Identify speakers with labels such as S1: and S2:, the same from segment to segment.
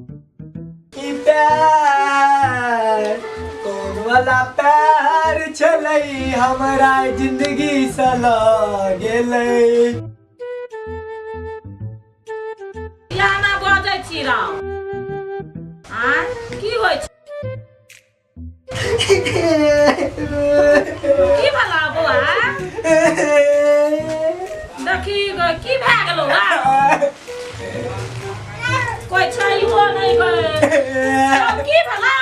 S1: ई प्यार कौन वाला प्यार छलै हमरा जिंदगी से लऽ गेलै।
S2: किया बजै छी राव? आँ, की होइ छै? की भेलौ बौआ? देखी गो, की भए गेलौ राव? कोइ छैहो नहि गो। राव, की भेलौ?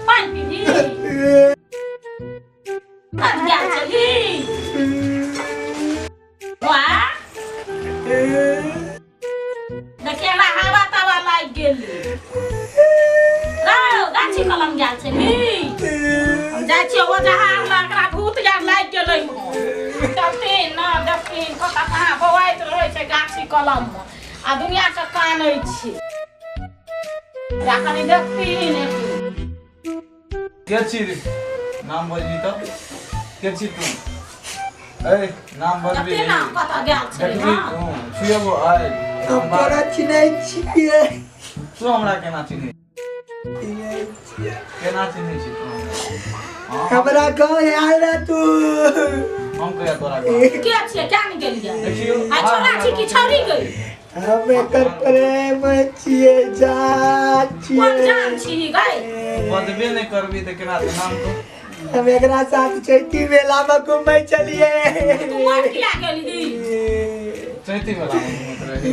S2: पानि पीबी? कत गेल छली बौआ? देखिए, हमरा हवा तवा लागि गेल रौ। गाछी कलम गेल छली। हम जाइ छियै ओ जहाँ हमरा एकरा भूत यार लागि गेलै हँ। चलथिन न, देखथिन कतऽ कहाँ बौआइत रहै छै गाछी कलम मे आ दुनिया के कानै छै। एकरा कनि देखथिन।
S3: के छी रे? नाम बजबी तऽ? के छी तू? ए, नाम बजबी?
S2: देखथिन न कतऽ गेल छलै।
S3: देखबी?
S2: हँ
S3: तू छुएबो आइ?
S1: हम तोरा चिन्है छियै।
S3: तू हमरा केना चिन्है?
S1: चिन्है छियै।
S3: केना चिन्है छी तू हमरा? हँ?
S1: हमरा गाँव आयल रह तू।
S3: हम कहिया तोरा गाँव?
S2: के छियै? क्या नहि गेलियै?
S3: देखियौ।
S2: आ छौड़ा छी कि छौड़ी गई?
S1: हम एकर प्रेम छियै, जान
S2: कोन जान
S1: छियै।
S2: छी गई?
S3: बजबे नहि करबी तऽ केना तऽ नाम तो
S1: हम एकरा साथ चैती मेला में घूमै छलियै।
S2: तू मर किया गेलही?
S3: चैती मेला मे घुमैत रही?
S2: ई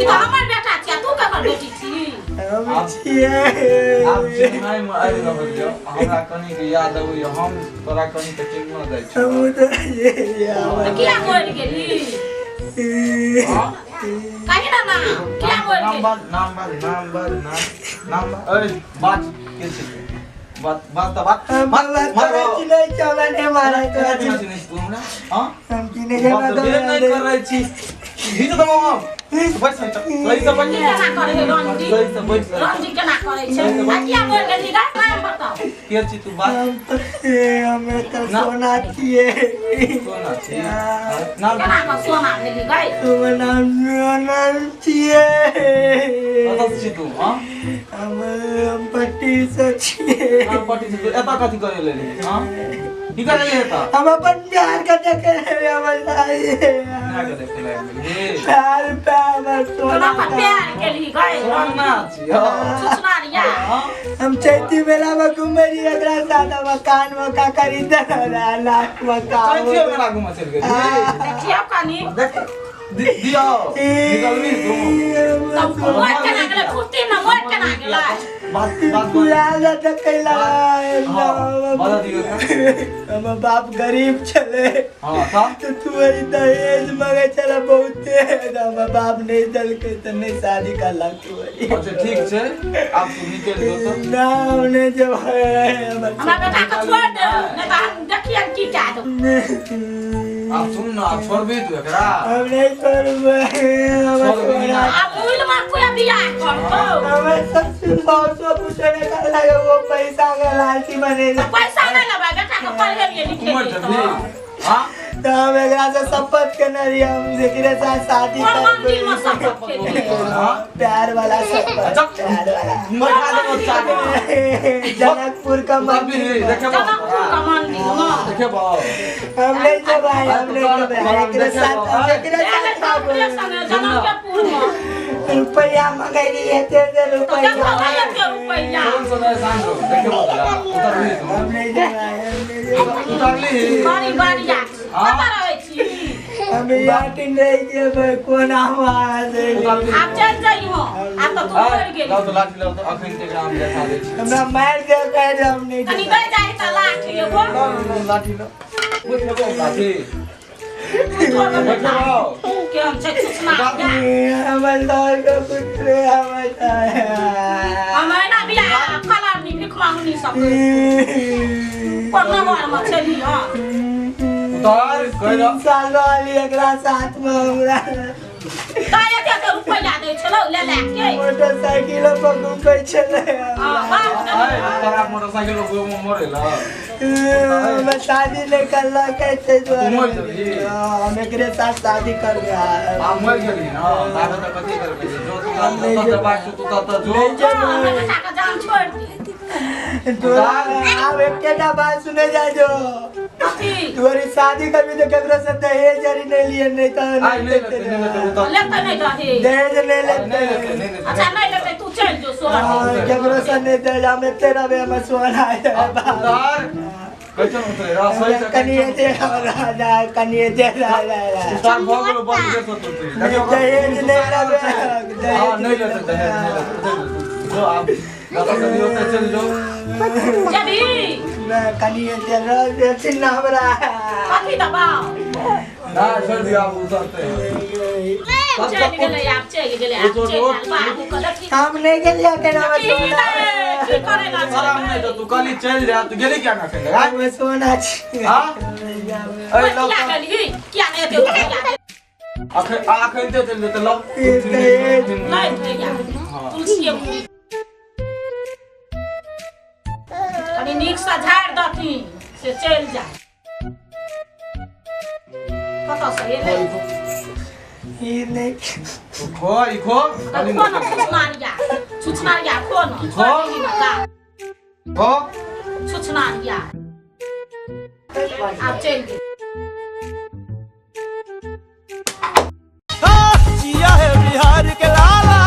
S2: तऽ हमर बेटा छियै, तू ककर बेटी छी?
S1: हम छियै।
S3: आब चिन्हाइ मे आबि रहल यऽ हमरा, कनिक याद अबैया। हम तोरा कनिक चिन्हना जाइ छी।
S1: हम तऽ
S2: तऽ किया मरि गेलही?
S3: हँ?
S2: कही ना ना, किया मरि
S3: नाम
S2: गेलही?
S3: बाज, नाम बाज, नाम बाज, नाम, नाम बाज। ऐ बाज, के छी तू? बात बात तऽ बात।
S1: हम
S3: मार मार।
S1: तोरा चिन्है छियै, हमरा नहि मारै। तोरा
S3: केना
S1: चिन्है
S3: चिन्है छी तू हमरा? हँ?
S1: हम चिन्है छियै, हमरा
S3: बजबे नहि
S1: गाँव
S3: करै छी, घीच देबौ हम। बैठ सही से, बैठ।
S2: की केना करै है रणजी?
S3: सही से बैठ।
S2: रणजी केना करै छै आ किया मरि गेलही गै? नाम बताउ।
S3: के छी तू? बात।
S1: हम हम एकर सोना छियै।
S3: सोना छी? नाम?
S2: केना कऽ सोना भेली गै?
S1: हमर नाम सोना छियै।
S3: कतऽ से छी तू? हँ?
S1: हम पट्टी से छियै।
S3: हँ, पट्टी से। तू एतऽ कथी करै लेल एलही? हँ, की करै एलही एतऽ?
S1: हम अपन प्यार के देखे हमर
S3: ना के देखे लागि गेलही?
S1: प्यार प्यार हमर
S2: तोरा
S1: सोना।
S2: पर प्यार केलही गै?
S3: सोना छी? हँ।
S2: सुचना रिया।
S3: हँ।
S1: हम चैती मेला में घूमे रही एकरा साथ। हम कान में का खरीद लाख में का।
S3: चैतियो मेला घूमऽ चलि गेलही?
S2: देखियौ कनि।
S3: देख दियौ, निकलबी तू?
S2: तब मरि केना गेलै? फुर्ती ने मरि केना गेलै?
S3: बात बात।
S1: कुलाल कैला।
S3: हँ, बता दियौ तऽ।
S1: हमर बाप गरीब छलै।
S3: हँ, तऽ
S1: तऽ तू अही दहेज मगै छलै बहुते, तऽ हमर बाप नहि देलकै तऽ नहि शादी करलक तू अही।
S3: अच्छा, ठीक छै, आब तू निकलि जो तऽ।
S1: ना, हम नहि जेबै। हमर
S2: हमरा बेटा के छोड़ दे, नहि तऽ हम देखियनि की कए देब।
S3: आब सुन न, आब छोड़बी तू एकरा?
S1: हम नहि छोड़बै हमर
S3: छोड़बही ना?
S1: सोना।
S2: आब मुइल मे कोई बियाह करतौ?
S1: हमर ससुर सासु कुछो नहि करलक, वो पैसा के लालची बनेने।
S2: पैसा नहि लेबै, बेटा के पढ़ेलियै
S3: उमर
S2: लिखेलियै
S3: जबी
S2: तऽ
S3: हाँ।
S1: तऽ हम एकरा से शपथ केने रहियै, हम एकरे साथ शादी
S2: कोन मंदिर मे
S1: करबै।
S2: शपथ खेलियै?
S3: हाँ?
S1: प्यार वाला शपथ।
S3: अच्छा।
S1: प्यार वाला।
S3: बैठा देबो चाके।
S1: जनकपुर का मंदिर
S3: उतरबी?
S1: में।
S3: देखेबो?
S2: जनकपुर के मंदिर मे।
S3: देखेबो?
S1: हम नहीं जेबै, हम नहीं जेबै एकरे साथ, हम एकरे
S2: ले ले
S1: साथ
S2: तऽ अपने
S1: रहबै।
S2: संगे जनकपुर मे।
S1: रुपैआ मंगैली एते एते
S2: तऽ
S1: रुपैआ।
S2: देखो भाई, एते रुपैआ।
S3: सुन सुन, शांत रहो। देखेबो तोरा? उतरबी तू?
S1: हम नहीं जेबै, हम नहीं जेबै।
S3: उतरली?
S2: बड़ी बढ़िया छी। कतऽ रहै छी?
S1: हम याटिन रहि जेबै कोना
S3: उतरबी?
S2: आब चलि जइहो, आब तऽ तू मरि गेली।
S3: लाउ तऽ लाठी, लाउ तऽ, अखन तक हम देखा दै छी।
S1: हमरा मारि दे, कहि दे, हम नहीं
S2: कनि
S1: जेबै।
S2: दै जाइ तऽ लाठी एगो।
S3: लाउ लाउ, लाठी लाउ। बैठेबो लाठी? बैठेबो?
S2: केहन छै सुचना?
S1: हमर दौड़ के पुत्र हमर।
S2: हम एना बियाह फलानी भिख मांगनी सब कोन नम्बर मे छली? हँ।
S3: उतार कहि
S1: 3 साल रहली एकरा साथ में हमरा।
S2: तऽ एते एते रुपैआ दै छलै। छौ ले ले के।
S1: मोटरसाइकिल पर घूमै छलै।
S2: हां, बाप।
S3: आय तोरा मोटरसाइकिल पर घूम मरे ला।
S1: हम शादी नहीं करलक ताहि
S3: तू मरि जेबही?
S1: दुआरे हम एकरे साथ शादी करबै।
S3: आ मरि गेली ना, ताबे तऽ कथी करबै? जो तू जतऽ जेबाक छौ तू ततऽ जो।
S1: नहि जेबै।
S2: हमरा बेटा के जान छोड़ि दे।
S1: तोरा आब एकेटा बात सुने जा जो।
S2: कथी?
S1: तोरी शादी करबी तऽ केकरो से दहेज आरी नहीं लिए, नहीं तऽ
S3: आइ नहि लेतै, नहि लेतै ओ तऽ।
S2: लेतै नहि दहेज?
S1: दहेज नहीं
S3: नहि
S1: लेतै।
S3: लेतै, नहि लेतै।
S2: अच्छा, नहि लेतै, तू चलि जो सोहर।
S1: हाँ, केकरो से नहीं दहेज, हम एते रहबै, हमर सोना है।
S3: उतार, कैसन उतरे रह सही से?
S1: कनिए दे राजा, कनिए दे राजा।
S3: उतार, भऽ गेलो, बस देर से उतरी।
S1: दहेज नहि लेबै।
S3: हाँ, नहि लेतै दहेज, नहि लेतै। जो आब जतऽ से दियौ ओतऽ चलि जो।
S2: जेबही?
S1: नहि, कनिए दे रह देथिन ना हमरा।
S2: कथी दबाव?
S3: ना, छोड़ि दियौ, आब उतरतै।
S2: चलि गेलै, आब चलि गेलै, आब चलि गेल बाबू के देखी।
S1: हम नहीं गेलियै केना।
S2: की रे, की करे ला?
S3: तोरा हम नहि, तू कहली चलि जा, तू गेली किया ना एखन? आँय?
S1: हम सोना छी।
S3: हाँ? ऐ लौ।
S2: किया गेली? किया नहि एते उठैया?
S3: अखन अखन ते चलि जेतै, लौ।
S2: नहि उठैया तुलसीए मुँह। कनि नीकसँ झाड़ि दथिन से चलि जाय। कतऽसँ एलै?
S1: ई नहि।
S3: खो, ई खो।
S2: खो न छुछनारिया, छुछनारिया, खो न, छोड़ि दही न गा।
S3: खो।
S2: छुछनारिया, आब चलि गेल।
S4: जिया है बिहार के लाला,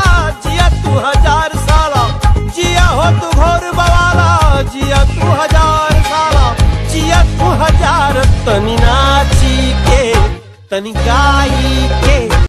S4: जिया तू हजार साला, जिया हो तू घोर बवाला, जिया तू हजार साला, जिया तू हजार। तनी नाची के, तनी गाई के।